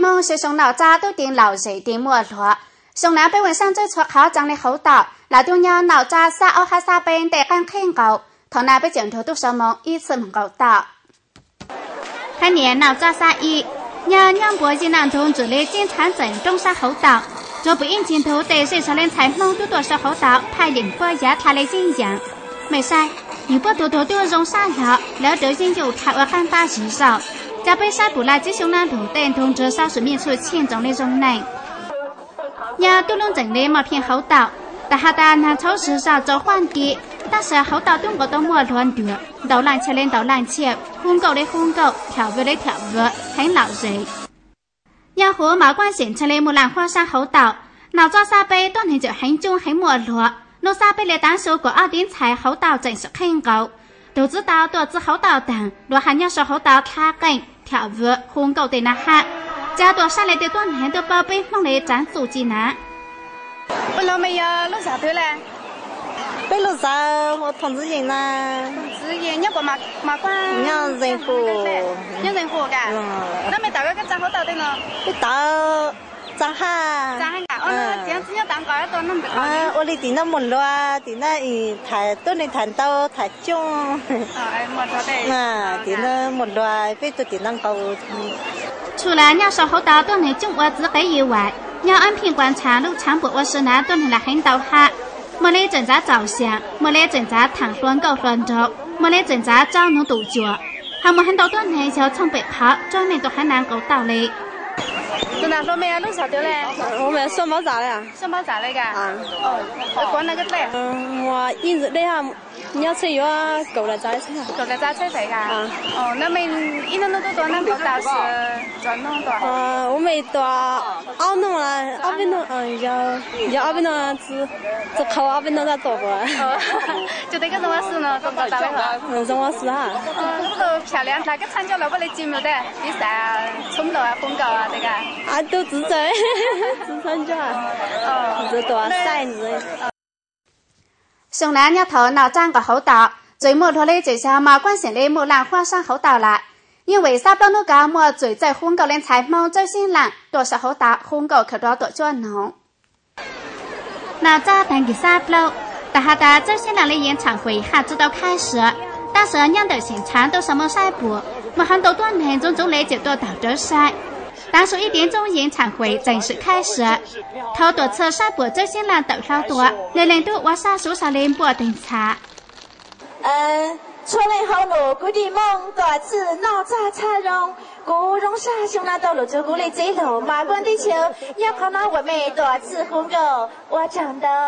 Hmoob xyoo xyoo noj txab tub ceev laum zem ceev muaj hluav. Xyoo na peb ua saab ntxawb txhua qhov tsaev le hauv taum, lam tug nyog noj txab xab ob hab xab peb ntej qaab qheb nkaus. Thaum na peb tseem nrug tub sau moov ib txhij moog nkaus taum. Thab niam noj txab xab ib, nyog nyob npuas yij naj ntug ntsws le ceeb txhav ntxeem roob sab hauv taum. Tsuas pum ib ncig ntug tes zej zog le ntxhais Hmoob tub tuaj sau hauv taum thaij yeem puab yav tha le yeeb yaam. Mej saib, yeem puab tug tug tub zoo sab log, lawv rawv yeeb yuj tha ua qaab ntab zig zaum. Cov peb saib pum laj txiv xyoo naj lug tej ntug nrug sau swm mej txhua txhij ntsoov le zoo neej. Nyob tub lub ntxeem le moj pheej hauv taum, tas has tas nag ntxhov zig zaum tsaus quaj nti, tab sis hauv taum tub nkaus tau muaj hluav ntuag ntaus laj nchaw le ntaus laj nchaw, hu nkauj le hu nkauj, tham vwm le tham vwm heev laum zem. Nyob huv Mauv Kuab xeem txhaj le Muj Laj Huab sab hauv taum, noj txab xab peb tuab neeg tseem heev coob heev muaj hluav. Lub xab peb le taav su kuas ob tug ntxhais hauv taum tseem sib qheb nkaus. Tug txwv tau tuaj txwv hauv taum taag, luag has nyob sau hauv taum thab qeej, tham vwm, hu nkauj tej naj hab. Cov tuaj saib le tej tuab neeg tuaj paub peb Hmoob le tsaav txuj ci na. Peb lub zaj twg le? Peb lub zaj hu Thoo Ntxwv Yeej na. Ntxwv Yeej nyob puas Mauv Kuab? Nyob Zeeg Hu. Nyob Zeeg Hu ka? Nab mej tawm koj txav hauv taum tej no? Peb tawm txav hab. Ua le tim no muaj hluav, tim no thaiv tuab neeg thaiv ntau thaiv coob. Tim no muaj hluav peb tuaj tim no nkaus. Tshua lawv nyob sau hauv taum tuab neeg coob ua txwv qev yws vais, nyob Ab Pheej Kuav Ntshav lub tshaav npuam ua si na tuab neeg lam heev ntau hab. Muaj le tseem ntxav txaus xyaa, muaj le tseem ntxav thaam hluas nkauj hluas nraug, muaj le tseem ntxav tsaub nuv tum cuam. Hab muaj heev ntau tuab neeg yog txhooj pem qhov tsuab mej tuaj hab na nkaus taum le. Tus nag hluas mej lub zaj twg le? Sab Npab Zam le. Sab Npab Zam le ka? Muaj ib ntxwg dej hab, nyob txhij yuav kaum lab txav txhij. Kaum lab txav txhij ka? Nab mej ib nub nub tub tuaj nab nkaus taum le? Ua mej tuaj ob nub, ob peb nub, yog ob peb nub, tsi qhau ob peb nub tab tom puas. Tsuas tes koj zoo ua si no koj nkaus taum le? Zoo ua si hab. Koj tau tham le dlaag koj txhaj nco lawm puab le ci mug tes piv xav txhum lawm hu nkaus tes ka? Tub txwv txawj, txhaj nco, txwv tuaj saib ntxwv. Xyoo na nyob thaum noj txab nkaus hauv taum, txawm muaj hluav le tseem xyov Mauv Kuab xeem le Muj Laj Huab sab hauv taum lawm. Yeej vim xab plaub nub ko muaj txwm txawj hu nkauj le ntxhais Hmoob Txawj Xeeb Laaj tuaj sau hauv taum hu nkauj khaws rov tuam cuab noog. Noj txab taag kis xab plaub, tas has tas Txawj Xeeb Laaj le Yeev Tshaam Huim haj tsi tau khaib sua, tab sis nyob ntawm xeem txhaav tuaj sau moov saib puam, muaj hab ntau tuab neeg ntxoov ntxoov le tseem tuaj taug rawv saib. Taav su ib tiav ntsoov Yeev Tshaam Huim tseem sim khaib sua. Thaum tuam txhaj saib puam Txawj Xeeb Laaj tawm hlo tuaj, le leej tub ua sab suv sab le npuaj teeg txha. Txhua leej hauv num kuv dig mooj tuam txhaj noj txag txhaj zoo. Kuv zoo sab xyoo na tau lug txug kuv le txiv laug Mauv Kuab teb chaws nyob qhov no ua mej tuam txhaj hu nkauj ua tsaug ntau.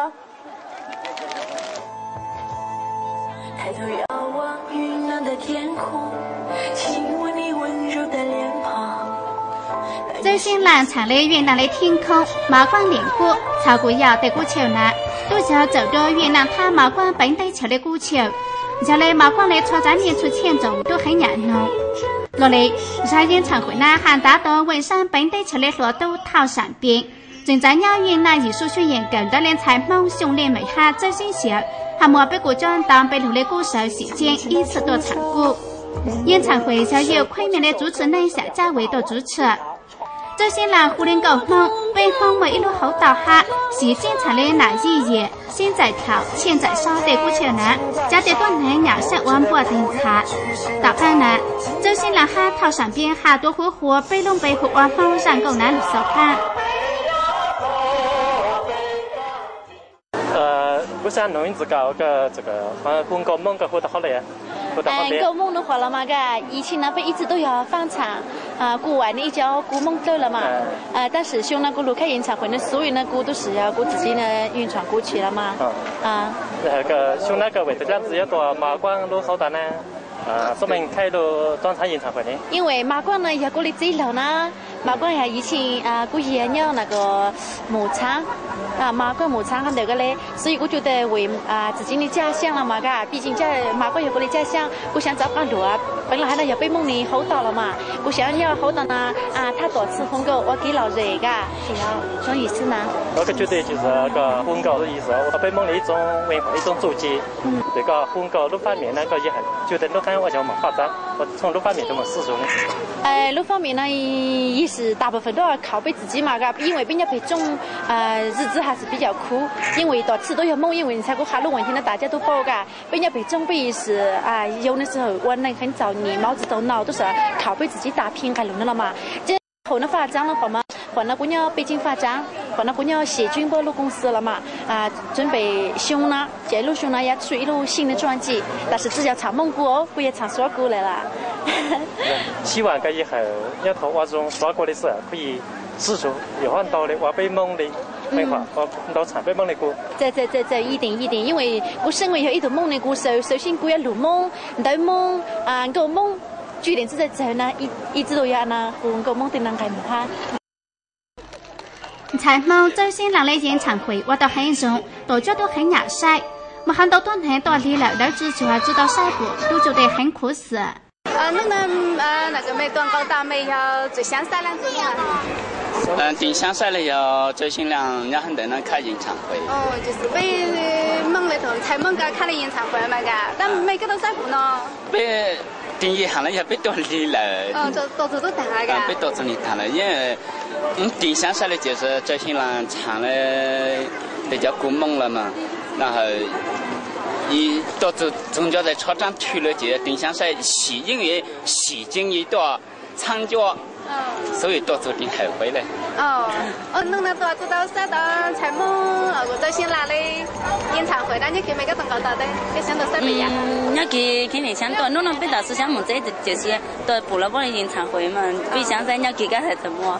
Txawj Xeeb Laaj txhaj le Vij Nam le Theej Khoob, Mauv Kuab Liam Kub, txhaj kuj yog tej kub chaw na, tub yog txawm rua Vij Nam thab Mauv Kuab peev teb chaws le kub chaw. Yog le Mauv Kuab le txhua tsav nyij txhua txhij ntsoov tub heev nyam noog. Luag le, zag Yeev Tshaam Huim na has ntav tau Veej Saab peev teb chaws le hluas tub Thauj Saam Pee, tseem ntxav nyob Vij Nam Yim Suj Xyuj Yeem kawm ntawv le ntxhais Hmoob Xyooj Lej Meem hab Txawj Xeeb Xyaw, hab muaj peb kuj cob ntau npe lug le kub sawv xim ceeb ib txhij tuaj txhaam kub. Yeev Tshaam Huim yog Yawg Khuib Meej le tsuv tshwm neej xyaam Cab Ves tuaj tsuv tshwm. Txawj Xeeb Laaj hu le nkauj Hmoob, peb Hmoob muaj ib lub hauv taum hab, xim ceeb txhaj le Nam Yij Yim, Xeeb Ntxawm Thaum, Txhiaj Ntxawm Saub tej kub chaw na, cov tej tuab neeg nyam saib ua npuaj teeg txha. Tom qaab na, Txawj Xeeb Laaj hab Thauj Saam Pee has tuav huv huas peb lub npe hu ua Hmoob zaj nkauj na lug xaus qaab. Kuv xaav noog ib ntxiv koj, hu nkauj Moob koj hu tau qhov le? Nkauj Moob nuav huam los mas ka, ib txhij na peb ib txhij tub yog faaj txhaam, kuv ua ib co kub Moob dlawb los mas. Tab sis xyoo na kuv lug khaib Yeev Tshaam Huim na xuv na kuv tub si yog kuv txiv txiv na Yeev Tshaam kuv tshwm los mas. Xyoo na koj vim tug dlaab tsi yuav tuaj Mauv Kuab lub hauv taum na, tuab meeg khaib lug tuab ntxhaav Yeev Tshaam Huim ne? Ib vim Mauv Kuab na yog kuv le txiv laug na, Mauv Kuab yog ib txhij kuv yog nyob na ko mus txhaav, Mauv Kuab mus txhaav qhov ntawd ko le, xwb kuv tsuas tes vim txiv txiv ne caj xyaaj los mas ka, pib tsis caj Mauv Kuab yog kuv le caj xyaaj, kuv xaav txov qab hluas, peev lug hab no yog peb Moob ne hauv taum los mas, kuv xaav nyob hauv taum na, thaj tuam txhaj hu nkauj ua kev lom zem ka. Koj tsuas tes hu nkauj ua peb Moob le ib txoov, ib txoov txuj ci, tes koj hu nkauj lub fab mem na koj yeej has tsuas tes lub qaab ua caag mas faj txav, txhooj lub fab mem tug mas xib zoo. Lub fab mem no yog 是大部分都要靠背自己嘛，嘎，因为 peb nyob pem tsooj, zig zig has si peb cov khuv, 因为 tom txhij tub yog Moob, 因为 ntxhais kuv qha lub uas nthi na tas coj tuaj pauj, ga, peb nyob pem tsooj peb yis yow ne si hawm ua neeg kheev txaus nyem maub tsis tau no, tub sawv khaum peb tsis tsis tas phi nqes lug no los mas. Ces hauv no faj tsaab los pom mas, qhov no kuv nyob pej tseeb faj tsaab, qhov no kuv nyob xyem tsuj npuab lub koom xwm los mas, tsuab pem xyoo na, ces lub xyoo no yuav tshuav ib lub xyoo ne tsuj ci, tab sis tsis yog txhaum Moob kuv, kuj yog txhaum Suav kuv lawm las. Sib vam koj ib hawm nyob thaum ua zoo Suav kuv li xwb, kuj yog tsis yog hov ntau li ua peb Moob li, ntau txhaum peb Moob li kuv. Txawm txawm txawm txawm ib teem ib teem, 因为 kuv seej yog ib tug Moob ne kuv xav xav xyeej kuv yuav lug Moob, ntawv Moob, nkauj Moob, tsuj teem txawm txawm na, ib txwm yog na kuv nkauj Moob twb nqes mus hab. Ntxhais Hmoob Txawj Xyeeb Laas li Yeev Txhaam Huim ua tau heev zoo, tau coj tuaj qhib nyam saib. Mas ho ntau tuab hneev tuaj lig lawm lawv tsis tshua tsis tau saib kuv, tub tsuj tes heev khuv xim. Teem xyaab saib li yog Txawj Xyeeb Laas nyob hab ntawm no khaj Yeev Txhaam Huim. Peb teem yim has los yog peb tuaj lig lawm, peb tuaj txug lig taag lawm, yeej teem xyaab saib li ces Txawj Xyeeb Laas txhaam li cov kua Moob los mas, tuaj txug nco tais tsho tsaab thwj lawm ces teem xyaab saib sim yeej sim ceeb yim tuaj txhaab ncuab, xub yim tuaj txug teem hawm huv le. Nyob kis khib nim xyaab tuaj, nub no peb tam sim xyaab moog txeb ces tuaj pum lawv puab li Yeev Txhaam Huim mas peb xyaab saib nyob kis kab hais txawm muaj.